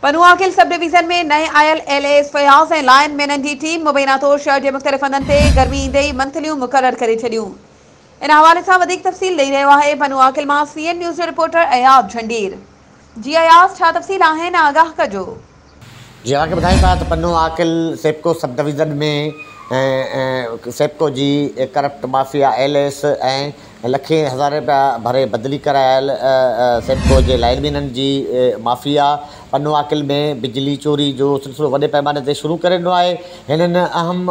Pano Aqil sub division ۾ نئين آيل L S Fayaz ۽ line مينن جي ٽيم مبينا طور شهر جي مختلف هنڌن تي گرمي ايندي ئي منٿليون مقرر ڪري ڇڏيون. ان حوالي سان وڌيڪ تفصيل ڏئي رهيو آهي پنوعاقل مان سي اين نيوز جو رپورٽر اياز جهنڊير. جي اياز ڇا تفصيل آهن آگاهه ڪجو. جي اوهان کي ٻڌايون ٿا ته پنوعاقل سيپڪو سب ڊويزن ۾ سيپڪو جي ڪرپٽ مافيا ايل ايس ۽ لکين هزارين رپيا ڀري بدلي ڪرايل سيپڪو جي لائن مينن جي مافيا پنوعاقل ۾ بجلي چوري جو سلسلو وڏي پئماني تي شروع ڪري ڏنو آهي. هنن اهم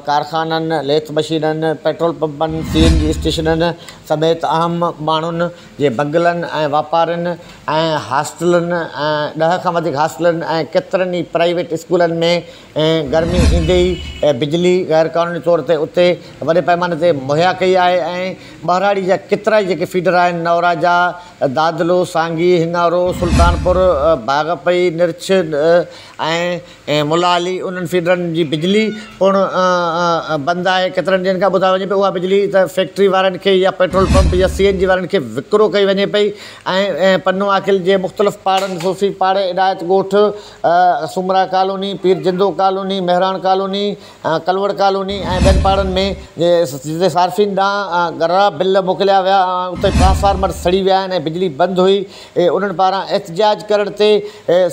ڪارخانن، ليٿ مشينن، پيٽرول پمپن، سي اين جي اسٽيشنن سميت اهم ماڻهن جي بنگلن ۽ واپارين ۽ هاسٽلن ڏهه کان وڌيڪ هاسٽلن ۽ ڪيترن ئي پرائيويٽ اسڪولن ۾ گرمي ايندي ئي بجلي غير قانوني طور تي اتي وڏي پئماني تي مهيا ڪئي آهي ۽ ٻهراڙي جا ڪيترائي جيڪي فيڊر آهن نوراجا، دادلو، سانگي، هڱارو، سلطانپور، باغپئي، نرڇ ۽ ملا علي انهن فيڊرن جي بجلي پڻ بند آهي ڪيترن ڏينهن کان ٻڌايو وڃي پيو اها بجلي ته فيڪٽري وارن کي يا پيٽرول پمپ يا سي اين جي وارن کي وڪرو ڪئي وڃي پئي ۽ پنوعاقل جي مختلف پاڙن صوفي پاڙي، عنايت ڳوٺ، Soomra colony, Pir Jindo colony, Mehran colony, Kalwar colony ۽ ٻين پاڙن ۾ جتي صارفين ڏانهن ڳرا بل موڪليا ويا اتي ٽرانسفارمر سڙي ويا آهن ۽ بجلي بند هئي انهن پاران احتجاج ڪرڻ تي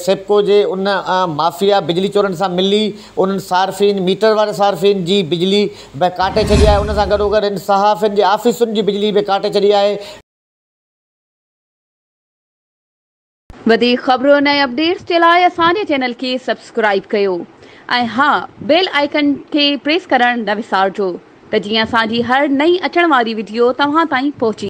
سيپڪو جي ان مافيا بجلي چورن سان ملي انهن صارفين ميٽر واري صارفين جي بجلي به ڪاٽي ڇڏي آهي ان سان گڏوگڏ هن صحافين جي آفيسن جي بجلي به ڪاٽي ڇڏي آهي. وڌيڪ خبرن ۽ اپڊيٽس جي لاء اسان جي چينل کي سبسڪرائيب ڪيو ۽ ها بيل آئيڪن کي پريس ڪرڻ نه وسارجو ته جيئن اسان جي هر نئين اچڻ واري وڊيو توهان تائين پهچي.